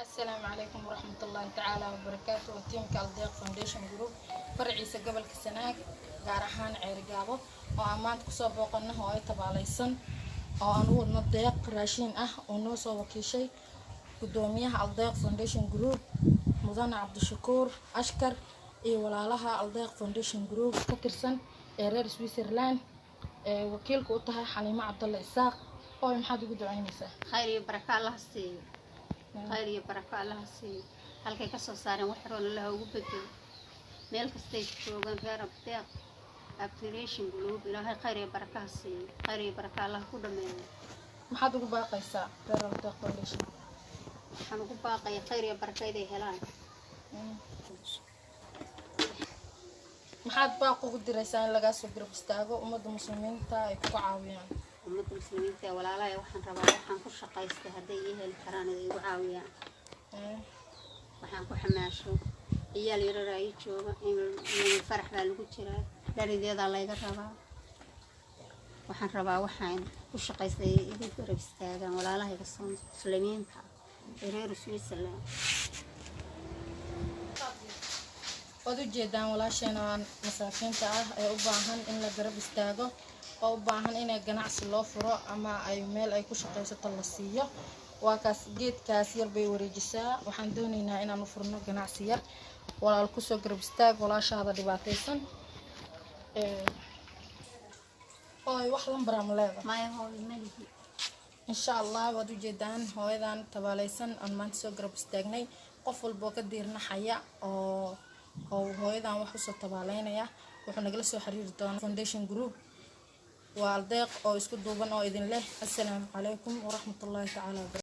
Asalaamu calaykum waraxmatullaahi tacaala wabarakaatu. Waa tiimka Aldeeq Foundation Group, farciisa gobolka Sanaag, gaar ahaan Ceerigaabo, oo aan maanta kusoo booqana hooyo tabaalaysan oo aan u wadno deeq raashiin ah oo noo soo wakiishay gudoomiyaha Aldeeq Foundation Group, mudane Cabdishakuur Ashkar, iyo walaalaha Aldeeq Foundation Group ka tirsan ee reer Switzerland ee wakiilka u tahay Xaliimo Cabdalle Isaaq. Ooy, maxaad ugu ducaynaysaa? Khayr iyo barako Allaha siiyo, khayr iyo barako Allaha siiyo. Halkay kasoo saareen wax roon Allaha ugu bedelo. Meel kastay joogaan reer Aldeeq Foundation Group, Ilaahay khayr iyo barako ha siiyo, khayr iyo barako Allaha ku dhameeyo. Maxaad ugu baaqaysaa reer Aldeeq Foundation? Waxaan ugu baaqaya khayr iyo barako inay helaan. Maxaad baaq ugu diraysaa in lagaa soo garab istaago, ummadda muslimiinta ay kugu caawiyaan? Ummadda muslimiinta ee walaalahay, waxaan rabaa waxaan ku shaqaystay hadday ii heli karaan inay igu caawiyaan. Waxaan ku xamaasho, ciyaal yarar ii jooga, farax baa lagu jiraa, dharideedaa layga rabaa. Waxaan rabaa waxaan ku shaqaystay igu garab istaagaan walaalahayga muslimiinta ee reer Switzerland. Waad ujeedaan walaasheena masaakiinta ah ee u baahan in la garab istaago, oo u baahan inay ganacsi loo furo ama ay meel ay ku shaqaysato la siiyo. Waa kaas, geedkaas yar bay wareejisaa. Waxaan doonaynaa inaan u furno ganacsi yar. Walaal, kusoo garab istaag walaashaada dhibaataysan. Ooy, wax lambaraa ma leedahay? Maya hooyo, malihi. Insha Allah, waad ujeedaan hooyadan tabaalaysan aan maanta soo garab istaagnay. Qof walboo ka diirnaxaya oo hooyadan wax usoo tabaaleynaya wuxuu nagala soo xiriiri doonaa Foundation Group. Waa Aldeeq oo isku duuban oo idin leh assalaamu calaykum waraxmatullaahi tacaala wabarakatu.